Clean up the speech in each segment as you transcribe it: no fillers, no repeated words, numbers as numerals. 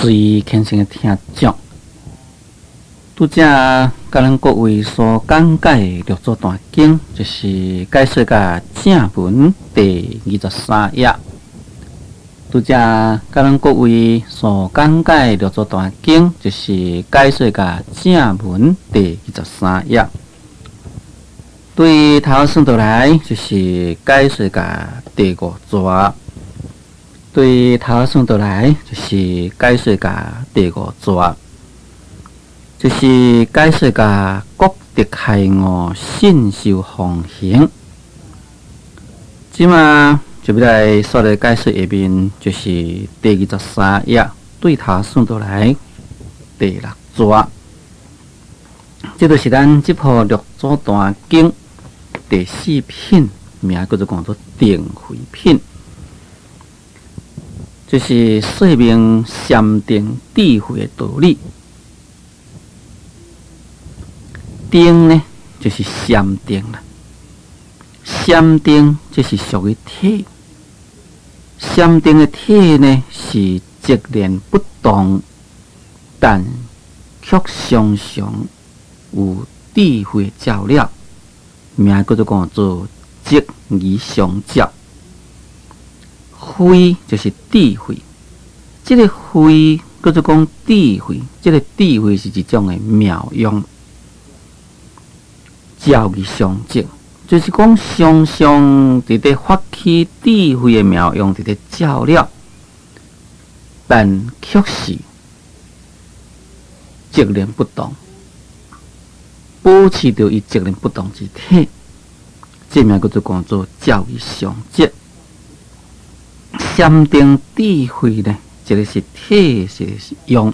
最虔誠的聽眾，拄才佮咱各位所講解的六祖壇經，就是解說甲正文第23頁。拄才佮咱各位所講解的六祖壇經，就是解說甲正文第23頁。對頭算倒來，就是解說甲第五逝。對頭算倒來，就是解說甲第五逝，就是解說甲國德開悟信受奉行。這馬就欲來煞來解說下面，就是第23頁對頭算倒來第六逝。這就是咱這部六祖壇經第四品，名叫做講做定慧品。就是說明禪定智慧的道理。定呢，就是禪定啦。禪定這是屬於體，禪定的體呢是寂然不動，但卻常常有智慧照了，名叫做講做寂而常照。慧就是智慧，這個慧叫做講智慧，這個智慧是一種的妙用，照而常照，就是講常常佇咧發起智慧的妙用，佇咧照了，但卻是寂然不動，保持著伊寂然不動之體，這名叫做講做照而常照。禪定智慧呢，一個是體，一個是用。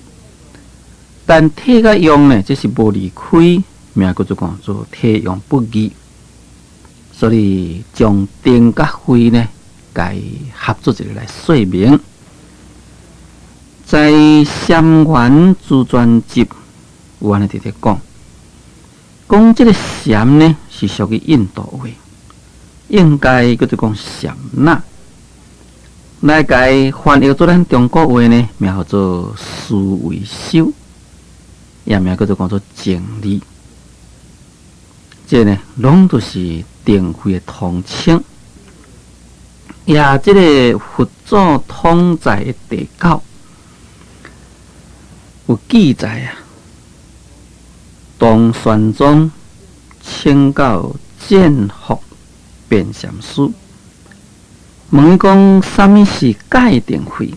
但體佮用呢，這是無離開，名叫做講做體用不二。所以將定佮慧呢，共合做一個來說明。在《禪源諸傳集》有按呢佇咧講，講這個禪呢是屬於印度話，應該叫做講禪那。來共翻譯做咱中國話呢，名號做思維修，也名叫做講做靜慮。這呢，攏都是定慧的統稱。也這個佛祖統在的第九有記載啊，唐玄宗請教薦福辯禪師。問伊講，啥物是戒定慧？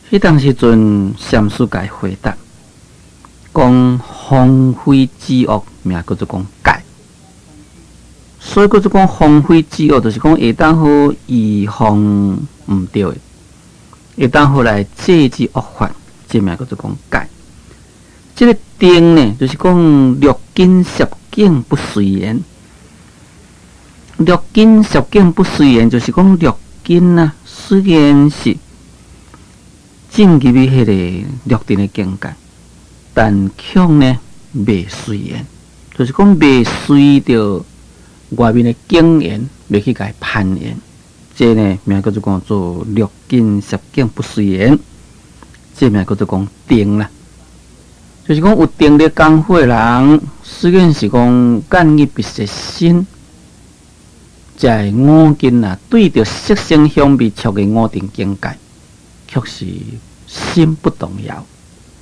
彼當時陣，禪師共伊回答，講防非止惡，名叫做講戒。所以叫做講防非止惡，就是講會當好預防毋對的，會當好來制止惡法，這名叫做講戒。這個定呢，就是講六根攝境不隨緣。六根攝境不隨緣，就是講六根啊，雖然是進入去彼個六塵的境界，但卻呢袂隨緣，就是講袂隨著外面的境緣，袂去共伊攀緣。這呢名叫做講做六根攝境不隨緣，這名叫做講定啦。就是講有定力功夫的人，雖然是講眼耳鼻舌身。在五根啊，對著色聲香味觸的五塵境界，卻是心不動搖，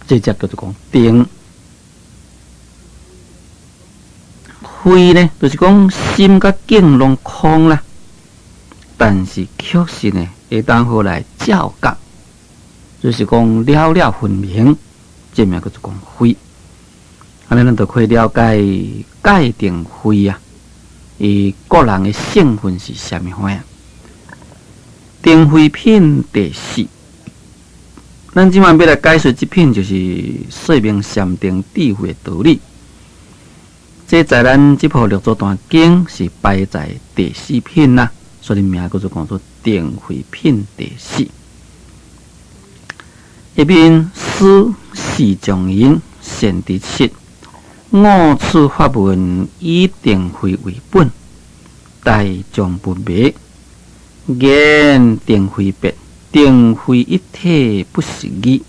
這才叫做講定。慧呢，就是講心佮境攏空啦，但是卻是呢，會當好來照覺，就是講了了分明，這名叫做講慧。按呢，咱就可以了解戒定慧啊。伊個人的成分是啥物款啊？定慧品第四，咱這擺欲來解說這品，就是說明禪定智慧的道理。這在咱這部六祖壇經是排在第四品啦，所以名叫做講做定慧品第四。下面師釋藏云善知識。五處法門以定慧為本，大眾不迷。言定慧別，定慧一體不是二。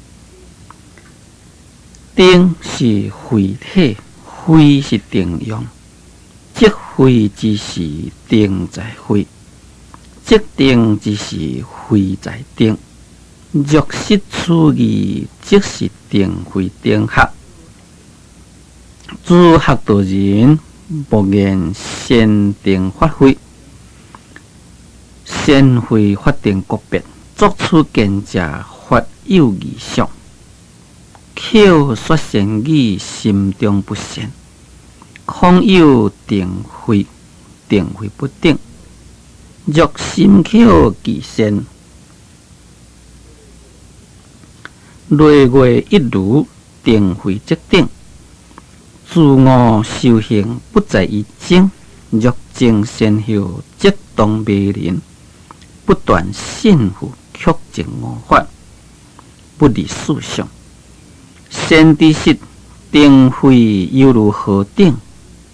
定是慧體，慧是定用。即慧之時，定在慧；即定之時，慧在定。若失此義，即是定慧定合。諸學道人，莫言禪定法慧，禪慧法定國別，作此見者，法有異相。口說善語，心中不善。空有定慧，定慧不定。若心口具善，累月一如，定慧即定。自我修行不在於精，若精善後，即當迷人，不斷信附曲盡五法，不離四相。善知識定慧猶如何頂，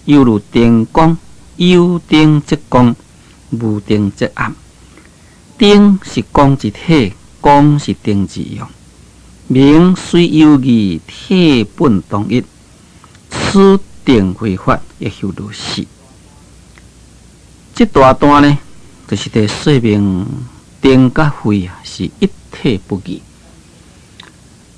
猶如燈光，有燈則光，無燈則暗。燈是光之體，光是燈之用。名雖有異，體本同一。此定慧法亦復如是。這大段呢，就是佇說明定佮慧啊是一體不二，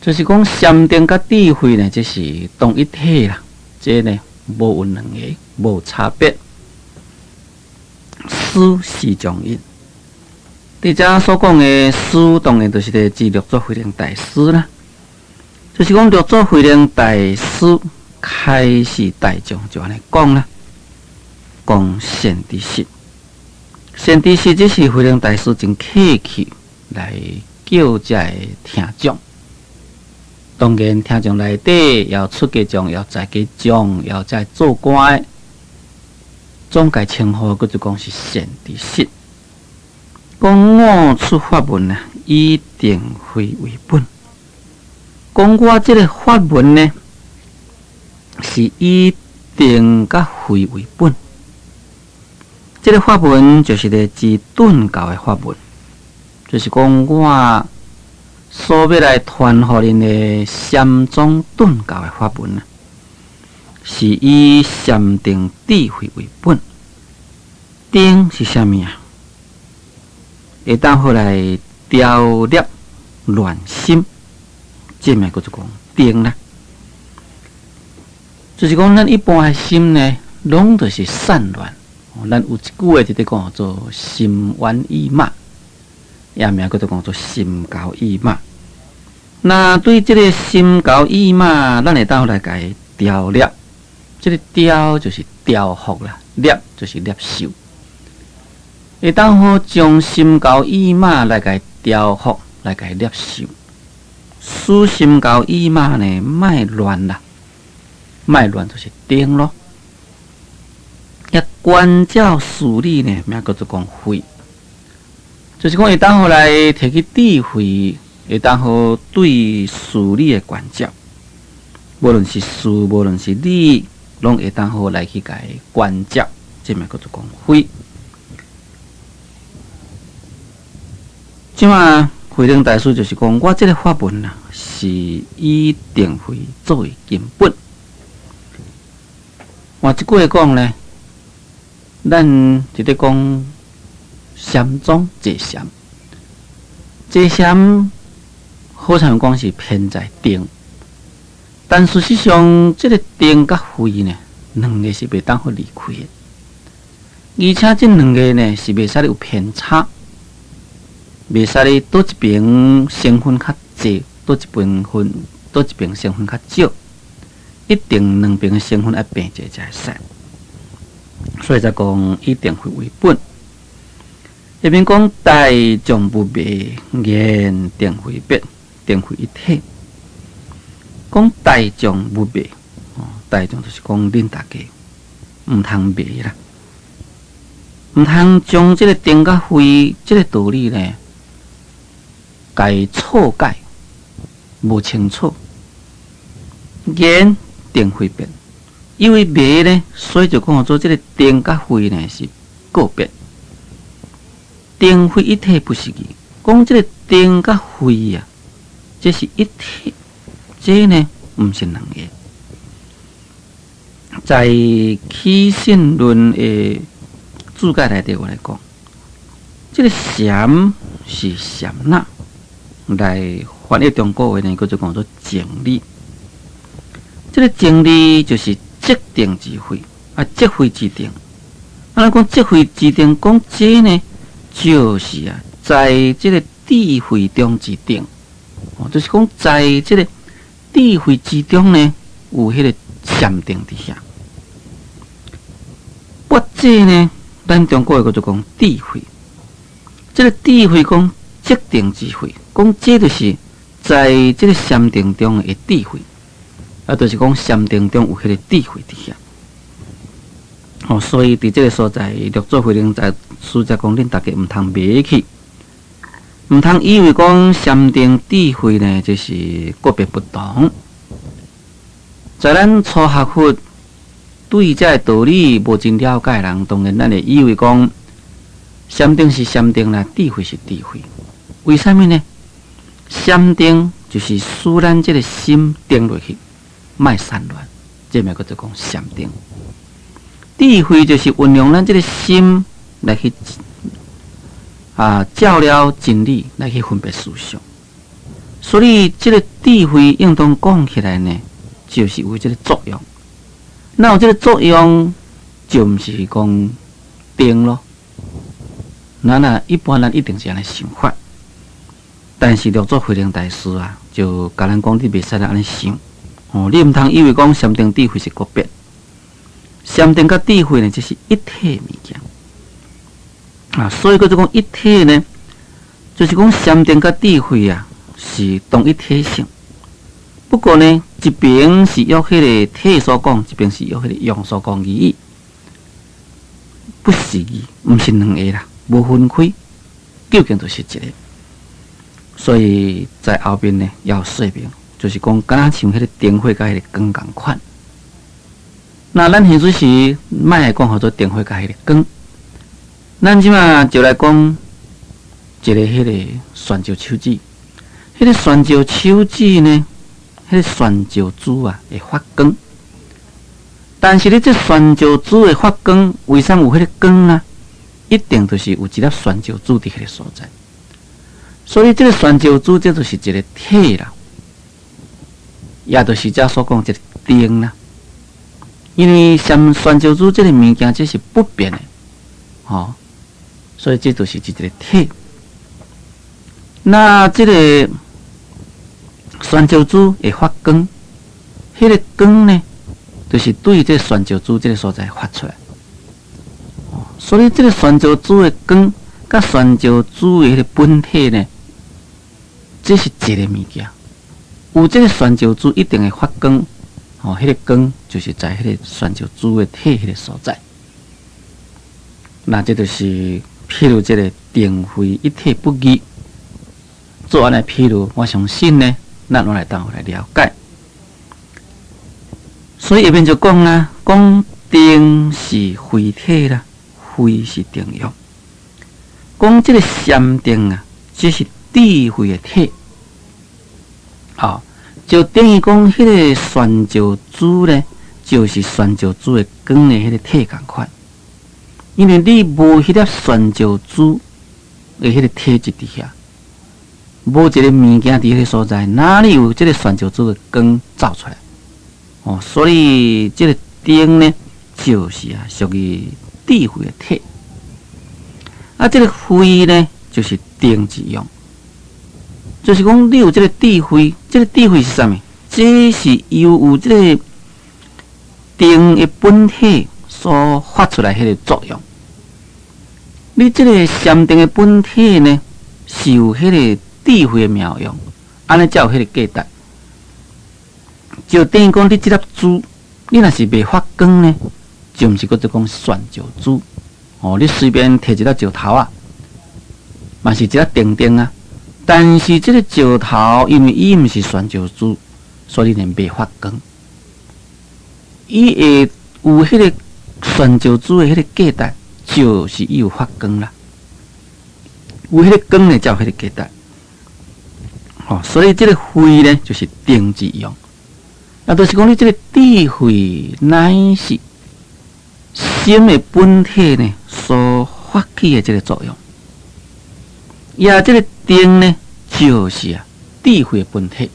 就是講禪定佮智慧呢，這是同一體啦。這呢無有兩個，無差別。師是從一，佇遮所講的師，當然就是佇指六祖慧能大師啦。就是講六祖慧能大師開示大眾就按呢講啦，講善知識，善知識這是慧能大師真客氣來叫遮的聽眾。當然，聽眾內底有出家眾，有在家眾，有遮做官的，總共稱呼閣就講是善知識。講我出法門啊，以定慧為本。講我這个法門呢，是以定佮慧為本。這个法門就是咧指頓教的法門，就是講我所欲來傳予恁的禪宗頓教的法門啊，是以禪定智慧為本。定是啥物啊？會當好來調攝亂心，這名叫做講定啦。就是講咱一般的心呢，攏就是散亂。咱有一句話佇咧講做心猿意馬，也名叫做講做心猴意馬。那對這个心猴意馬，咱會當來共伊調攝。這个調就是調伏啦，攝就是攝受。會當好將心猴意馬來共伊調伏，來共伊攝受，使心猴意馬呢，莫亂啦，莫亂就是定咯。遐觀照事理呢，名叫做講慧，就是講會當好來提起智慧，會當好對事理的觀照，無論是事，無論是理，攏會當好來去共伊觀照，這名叫做講慧。這馬慧能大師就是講，我這个法門啊，是以定慧作為根本。換一句話講呢，咱佇咧講禪宗坐禪，坐禪好像講是偏在定，但事實上，這个定佮慧呢，兩个是袂當好離開的，而且這兩个呢是袂使咧有偏差。袂使咧，佗一邊成分較濟，佗一邊分，佗一邊成分較少，一定兩邊成分愛平齊才會使。所以才講以定慧為本。下面講大眾不迷，言定慧別，定慧一體。講大眾不迷，大眾就是講恁大家毋通迷啦，毋通將這个定佮慧這个道理呢，共伊錯解，無清楚。言定慧別，因為迷呢，所以就講做這个定佮慧呢是個別。定慧一體不是異，講這个定佮慧啊，這是一體，這呢毋是兩个。在起信論的注解內底，我來講，這个禪是禪那，來翻譯中國話呢，叫做講做靜慮。這个靜慮就是寂定之慧，啊，寂慧之定。啊，咱講寂慧之定，講這呢，就是啊，在這个智慧中之定，哦，就是講在這个智慧之中呢，有彼个禪定佇遐。跋這呢，咱中國話叫做講智慧。這个智慧講寂定之慧，講這就是在這个禪定中的智慧，啊，就是講禪定中有彼个智慧佇遐。哦，所以佇這个所在，六祖慧能大師才講，恁大家毋通迷去，毋通以為講禪定智慧呢，就是個別不同。在咱初學佛對這个道理無真了解的人，當然咱會以為講禪定是禪定啦，智慧是智慧。為啥物呢？禪定就是使咱這个心定落去，莫散亂，這名叫做講禪定。智慧就是運用咱這个心來去啊，照了真理來去分別事相。所以這个智慧應當講起來呢，就是有這个作用。那有這个作用，就毋是講定咯。咱啊，一般咱一定是按呢想法。但是六祖慧能大師啊，就共咱講，你袂使按呢想。哦，你毋通以為講禪定智慧是個別，禪定佮智慧呢，這是一體物件。啊，所以叫做講一體呢，就是講禪定佮智慧啊，是同一體性。不過呢，一邊是用彼个體所講，一邊是用彼个用所講而已，不是二，毋是兩个啦，無分開，究竟就是一个。所以在後面呢，要說明，就是講，敢若像彼个燈火佮彼个光仝款。那咱現陣時莫來講號做燈火佮彼个光，咱這馬就來講一个彼个旋石手指，彼个旋石手指呢，彼个旋石珠啊會發光，但是你這旋石珠會發光，為啥有彼个光呢？一定就是有一粒旋石珠佇彼个所在，所以這个旋石珠這就是一个體啦，也就是這所講一个定啦。因為像旋石珠這个物件，這是不變的，吼，所以這就是一个體。那這个旋石珠會發光，彼个光呢，就是對這旋石珠這个所在發出來。所以這个旋石珠的光，佮旋石珠的彼个本體呢，這是一个物件。有這个旋石珠一定會發光，哦，彼个光就是在彼个旋石珠的體彼个所在。那這就是譬如這个定慧一體不二，做按呢譬如，我相信呢，咱攏會當來了解。所以下面就講啦，講定是慧體啦，慧是定用。講這个禪定啊，這是智慧的體。好，就等於講彼个旋石珠呢，就是旋石珠的光的彼个體仝款。因為你無彼粒旋石珠的彼个體質佇遐，無一个物件佇彼个所在，哪裡有這个旋石珠的光照出來？哦，所以這个定呢，就是啊，屬於智慧的體。啊，這个慧呢，就是定之用，就是講你有這个智慧，這个智慧是啥物？這是由有這个定的本體所發出來彼个作用。你這个禪定的本體呢，是有彼个智慧的妙用，按呢才有彼个價值。就等於講，你這粒珠，你若是袂發光呢，就毋是叫做講旋石珠。哦，你隨便提一粒石頭啊，嘛是一粒釘釘啊。但是這个石頭，因為伊毋是旋石珠，所以呢袂發光。伊會有彼个旋石珠的彼个價值，就是伊有發光啦。有彼个光呢，才有彼个價值。哦，所以這个慧呢，就是定之用。也就是講，你這個智慧乃是心的本體呢，所發起的這個作用。也這個定呢，就是啊智慧的本體。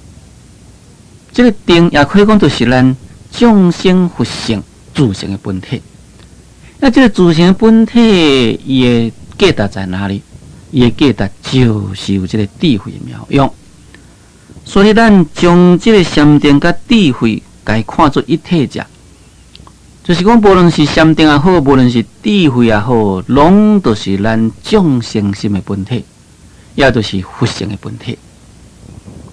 這個定也可以講，就是咱眾生佛性自性的本體。那這個自性的本體，伊的價值在哪裡？伊的價值就是有這個智慧的妙用。所以咱將這個禪定佮智慧，共伊看做一體者，就是講，無論是禪定也好，無論是智慧也好，攏都是咱眾生心的本體，也就是佛性的本體。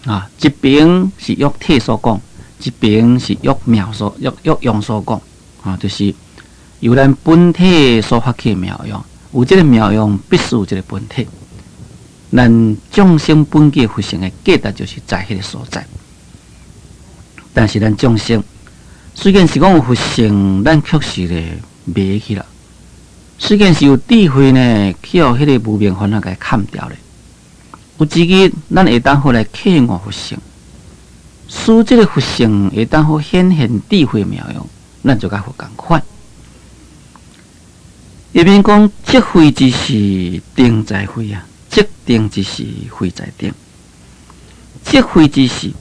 啊，一邊是約體所講，一邊是約妙所約約用所講。啊，就是由咱本體所發起的妙用，有這個妙用，必須有這個本體。咱眾生本具佛性的價值，就是在彼個所在。但是咱眾生雖然是講有佛性，咱卻是咧迷去啦。雖然是有智慧呢，去予彼個無明煩惱共崁掉咧。有一日，咱會當好來契悟佛性，使這個佛性會當好顯現智慧妙用，咱就佮佛仝款。下面講即慧之時，定在慧啊。即定之時，慧在定。即慧之時，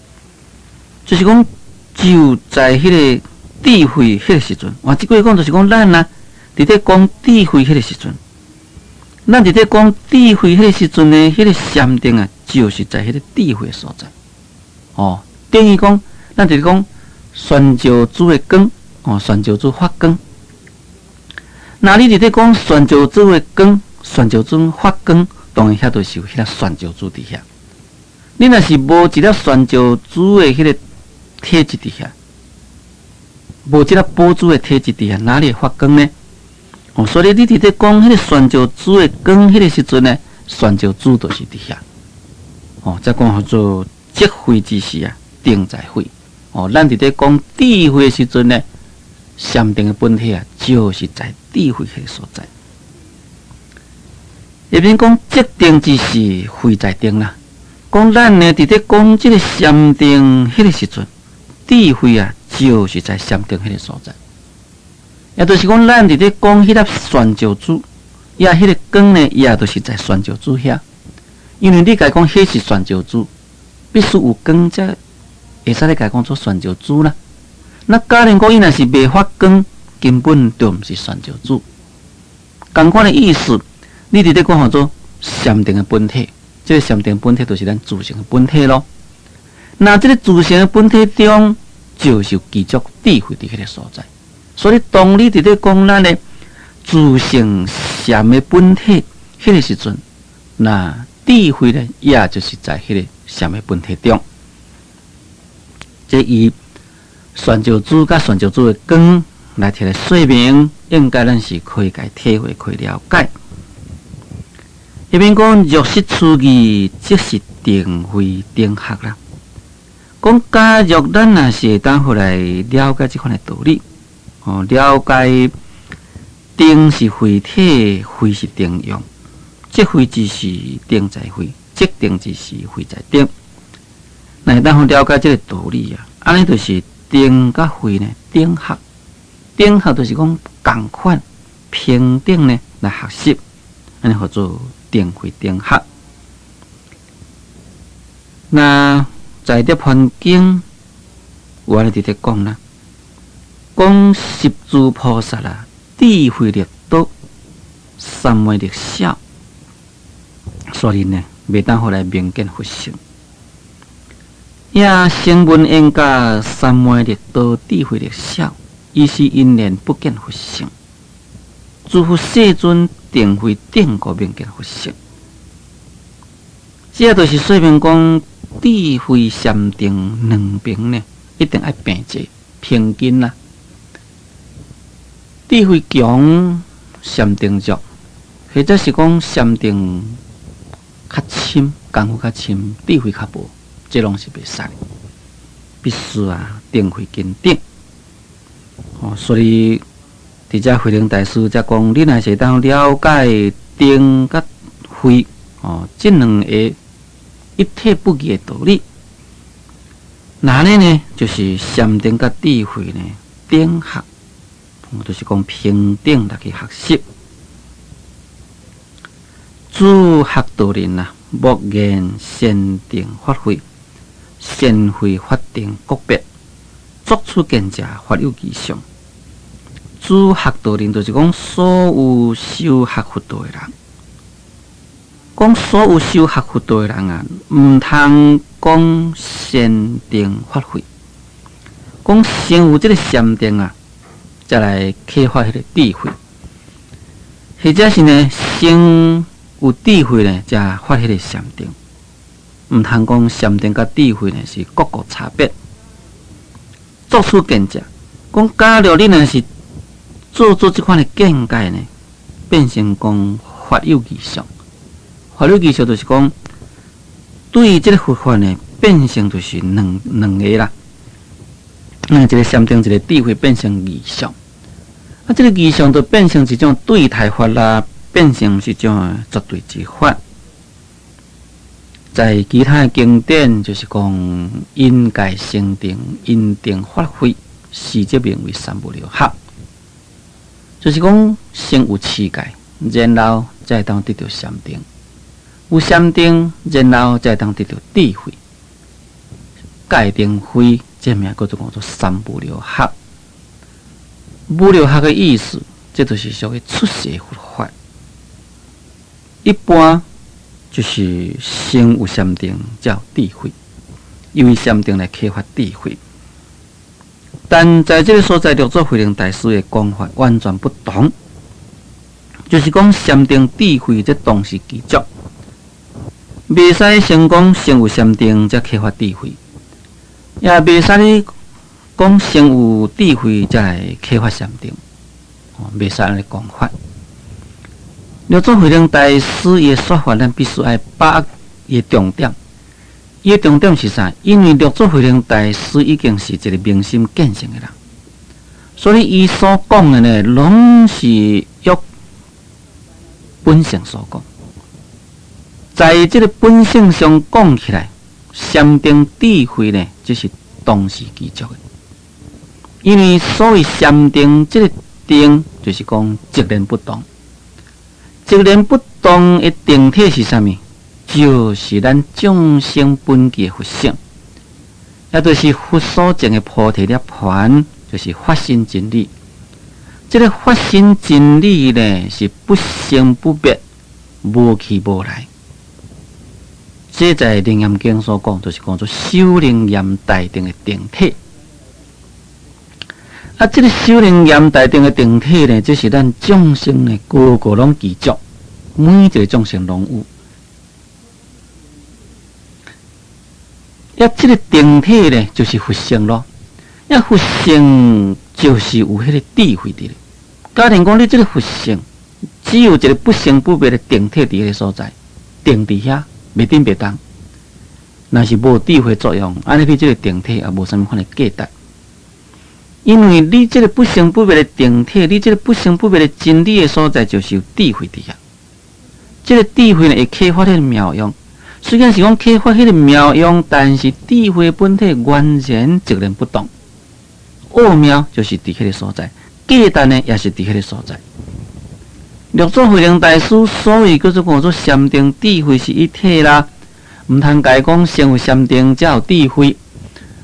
就是講就在彼個智慧彼個時陣。換一句話講，就是講咱啊，佇咧講智慧彼個時陣，咱佇咧講智慧彼個時陣呢，彼個禪定啊，就是在彼個智慧所在。哦，等於講，咱佇咧講玄照珠的光，哦，玄照珠發光。若你佇咧講玄照珠的光，玄照珠發光。當然，遐就是有彼粒玄照珠佇遐。你若是無一粒玄照珠的彼個體質佇遐，無這粒寶珠的體質佇遐，哪裡會發光呢？哦，所以你佇咧講彼個玄照珠的光，彼個時陣呢，玄照珠就是佇遐。哦，才講號做即慧之時啊，定在慧。哦，咱佇咧講智慧的時陣呢，禪定的本體啊，就是在智慧彼個所在。下面講即定之時，慧在定啦。講咱呢，佇咧講這個禪定彼個時陣，智慧啊，就是在禪定彼個所在。也就是講，咱佇咧講彼粒玄照珠，也彼個光呢，也就是在玄照珠遐。因為你共伊講彼是玄照珠，必須有光才會使咧共伊講做玄照珠啦。那假如講伊若是袂發光，根本就毋是玄照珠。仝款的意思。你佇咧講號做禪定的本體，這個禪定本體就是咱自性的本體咯。那這個自性的本體中，就是具足智慧佇彼個所在。所以，當你佇咧講咱的自性禪的本體，彼個時陣，那智慧呢，也就是在彼個禪的本體中。這以玄照珠佮玄照珠的光來提來說明，應該咱是可以共體會、可以了解。下面講若識此義，即是定慧等合啦。講假若咱若是會當好來了解這款的道理，哦，了解定是慧體，慧是定用，即慧之時定在慧，即定之時慧在定。若會當好了解這個道理啊，按呢就是定佮慧呢等合，等合就是講仝款平等呢來學習，按呢號做定慧等合。那在《涅槃經》有按呢佇咧講啦，講十住菩薩啦，智慧力多，三昧力小，所以呢，袂當好來明見佛性。也聲聞緣覺三昧力多，智慧力小，依是因緣不見佛性。諸佛世尊定慧等故明見佛性，這就是說明講智慧禪定兩邊呢，一定愛並齊平均啦。智慧強，禪定弱，或者是講禪定較深，功夫較深，智慧較無，這攏是袂使，必須啊定慧兼頂。哦，所以。佇遮慧能大師才講，你若是會當了解定佮慧哦，這兩個一體不二的道理，那呢呢，就是禪定佮智慧呢，等學，就是講平等來去學習。諸學道人啊，莫言禪定法慧，善慧法定國別，作此見者，法有其相。諸學道人就是講所有修學佛道的人，講所有修學佛道的人啊，毋通講禪定法慧，講先有這个禪定啊，才來啟發彼个智慧，或者是呢，先有智慧呢，才發彼个禪定，毋通講禪定佮智慧呢是各個差別。作此見者，講假如你若是做做這款的見解呢，變成講法有異相。法有異相就是講，對這个佛法呢，變成就是兩兩个啦。一个禪定，一个智慧變成異相。啊，這个異相就變成一種對待法啦，變成是一種絕對之法。在其他的經典，就是講因界生定，因定發慧，是則名為三無漏學。就是講先有持戒，然後才會當得著禪定；有禪定，然後才會當得著智慧。戒定慧，這名叫做講做三無漏學。無漏學的意思，這就是屬於出世佛法。一般就是先有禪定，才有智慧，因為禪定來啟發智慧。但在這个所在，六祖慧能大師的講法完全不同，就是講禪定智慧這同時具足，袂使先講先有禪定，才啟發智慧，也袂使你講先有智慧，才來啟發禪定，袂使按呢講法。六祖慧能大師伊的說法，咱必須愛把握伊的重點。伊的重點是啥？因為六祖慧能大師已經是一个明心見性的人，所以伊所講的呢，攏是依本性所講。在這个本性上講起來，禪定智慧呢，這是同時具足的。因為所謂禪定，這个定就是講寂然不動。寂然不動的定體是啥物？就是咱眾生本具的佛性，也就是佛所證的菩提涅槃，就是法身真理。這个法身真理呢，是不生不滅、無去無來。這在《楞嚴經》所講，就是講做首楞嚴大定的定體。啊，這个首楞嚴大定的定體呢，這是咱眾生呢，個個攏具足，每一个眾生攏有。啊，這个定體呢，就是佛性咯。啊，佛性就是有彼个智慧佇咧。假定講你這个佛性，只有一个不生不滅的定體佇彼个所在，定佇遐，袂振袂動。若是無智慧作用，按呢你這个定體也無啥物款的價值。因為你這个不生不滅的定體，你這个不生不滅的真理的所在，就是有智慧佇遐。這个智慧呢，會啟發彼个妙用。雖然是講啟發彼个妙用，但是智慧本體完全寂然不動。奧妙就是佇彼个所在，價值呢也是佇彼个所在。六祖慧能大師所以叫做講做禪定智慧是一體啦，毋通共伊講先有禪定才有智慧，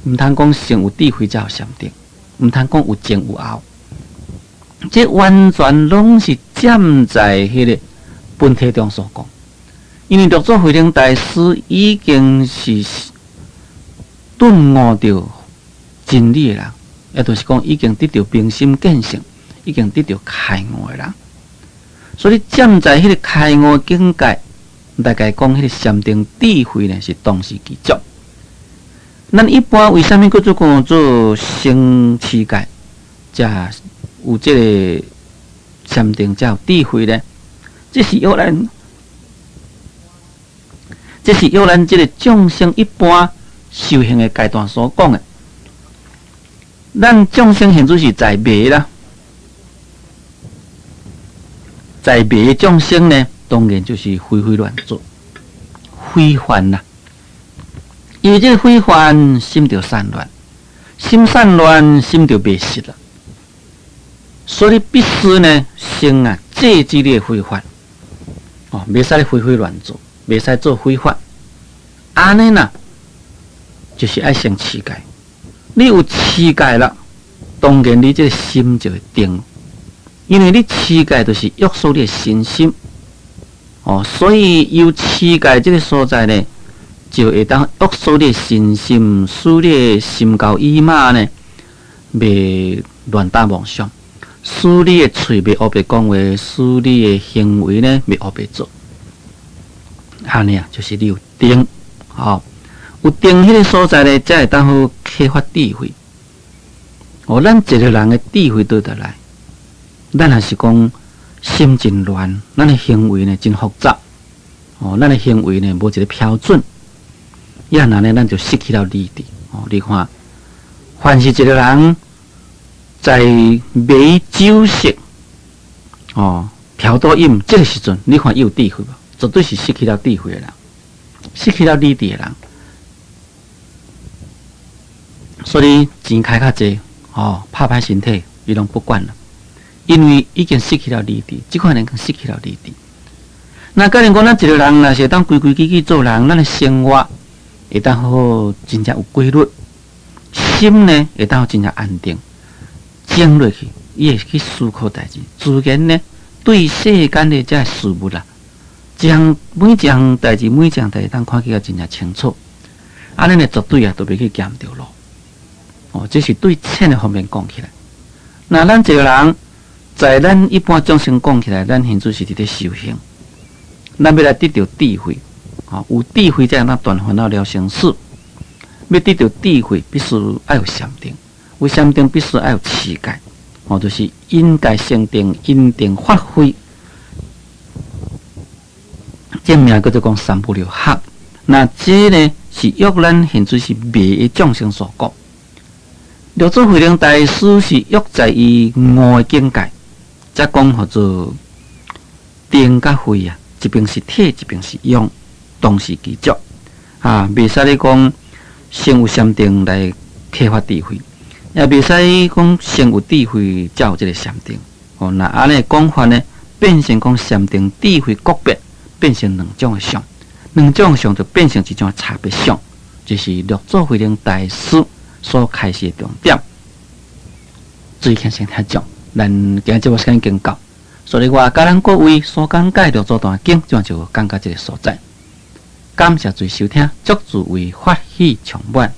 毋通講先有智慧才有禪定，毋通講有前有後，這完全攏是站在彼个本體中所講。因為六祖慧能大師已經是頓悟著真理的人，也就是講已經得著明心見性，已經得著開悟的人。所以站在彼个開悟境界，來共伊講彼个禪定智慧呢，是同時具足。咱一般為啥物叫做講做先持戒，才有這个禪定，才有智慧呢？這是依咱這个眾生一般修行的階段所講的。咱眾生現在是在迷啦，在迷的眾生呢，當然就是胡胡亂做，非凡啦。因為這個非凡，心就散亂，心散亂，心就迷失啦。所以必須呢，先啊制止你的非法，哦，袂使胡胡亂做，袂使做非法。按呢啦，就是愛先持戒。你有持戒啦，當然你這個心就會定，因為你持戒就是約束你的身心。哦，所以有持戒這個所在呢，就會當約束你的身心，使你的心交意馬呢，袂亂打妄想，使你的喙袂烏白講話，使你的行為呢袂烏白做。按呢啊，就是你有定，吼，有定彼個所在呢，才會當好啟發智慧。哦，咱一個人的智慧佗佗來，咱若是講心真亂，咱的行為呢真複雜，哦，咱的行為呢無一個標準。也按呢，咱就失去了理智。哦，你看，凡是一個人在買酒食，哦，嫖賭飲這個時陣，你看伊有智慧無？絕對是失去了智慧的人，失去了理智的人。所以錢開較濟，哦，拍歹身體，伊攏不管了，因為已經失去了理智。這款人失去了理智。那假如講咱一個人若是會當規規矩矩做人，咱的生活會當好好真正有規律，心呢會當真正安定，靜落去，伊會去思考代誌，自然呢對世間的這事物啦，一項每一項代誌，每一項代誌，當看起來真正清楚。按呢呢絕對啊，都袂去行毋著路。哦，這是對淺的方面講起來。那咱一個人，在咱一般眾生講起來，咱現在是佇咧修行，咱欲來得著智慧。哦，有智慧才會當斷煩惱了生死。欲得著智慧，必須愛有禪定；有禪定，必須愛有持戒。哦，就是因戒生定，因定發慧。這名叫做講三無漏學。那這呢是約咱現在是迷的眾生所講。六祖慧能大師是約在伊悟的境界，才講號做定佮慧啊，一邊是體，一邊是用。同時具足啊，袂使你講先有禪定來啟發智慧，也袂使講先有智慧才有這個禪定。哦，若按呢講法呢，變成講禪定智慧各別，變成兩種的相，兩種相就變成一種差別相，這是六祖慧能大師所開示的重點。注意聽先聽講，咱今日節目時間已經到，所以我佮咱各位所講解六祖壇經，這就講到這個所在。感謝諸位收聽，祝諸位法喜充滿。